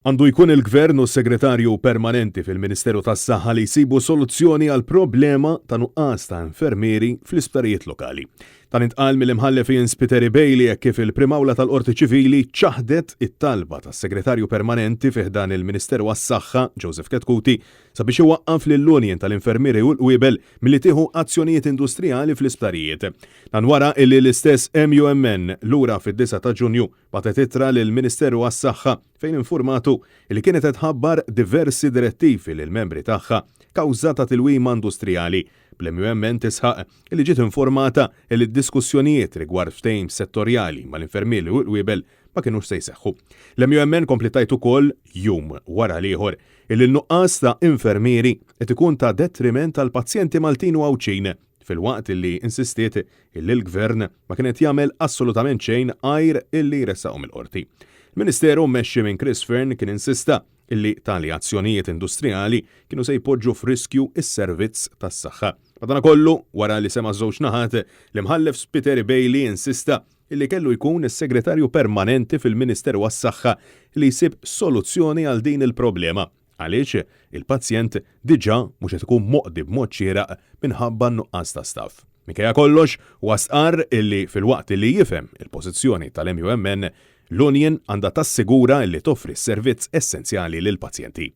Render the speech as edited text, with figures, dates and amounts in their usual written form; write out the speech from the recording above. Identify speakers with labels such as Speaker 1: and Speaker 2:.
Speaker 1: Għandu jkun il-Gvern u s-Segretarju Permanenti fil-Ministeru tas-Saħħa li jsibu soluzzjoni għall-problema ta' nuqqas ta' infermieri fl-isptarijiet lokali. Dan intqal mill-Imħallef Ian Spiteri Bailey hekk kif il-Prim Awla tal-Qorti Ċivili ċaħdet it-talba tas-Segretarju Permanenti fi ħdan il-Ministeru għas-Saħħa, Joseph Chetcuti, sabiex iwaqqaf lill-Union tal-Infermieri u l-Qwiebel milli tieħu azzjonijiet industrijali fl-isptarijiet. Dan wara illi l-istess MUMN lura fid-9 ta' Ġunju bagħtet ittra lill-Ministeru għas-Saħħa fejn infurmatu li kienet qed tħabbar diversi direttivi lill-membri tagħha kawża ta' tilwima industrijali, bl-MUMN tisħaq li ġiet informata li d-diskussjonijiet rigward ftehim settorjali mal-infermieri u l-qwiebel ma kinux se jseħħu. L-MUMN kompliet tgħid ukoll, jum wara l-ieħor, illi n-nuqqas ta' infermieri qed ikun ta' detriment għall-pazjenti Maltin u Għawdxin filwaqt illi insistiet illi l-Gvern ma kien qed jagħmel assolutament xejn għajr illi jressaqhom il-Qorti. Il-Ministeru mmexxi minn Chris Fearne kien insista illi tali azzjonijiet industrijali kienu se jpoġġu f'riskju s-servizz tas-saħħa. Madanakollu, wara li sema' ż-żewġ naħat, l-Imħallef Spiteri Bailey insista illi kellu jkun is-Segretarju Permanenti fil-Ministeru għas-Saħħa li jsib soluzzjoni għal din il-problema. Għaliex il-pazjent diġà mhux qed ikun moqdi b'mod xieraq minħabba n-nuqqas ta' staff. Minkejja kollox, huwa stqarr illi filwaqt illi jifhem il-pożizzjoni tal-MUMN, l-union għandha tassigura illi toffri s-servizz essenzjali lill-pazjenti.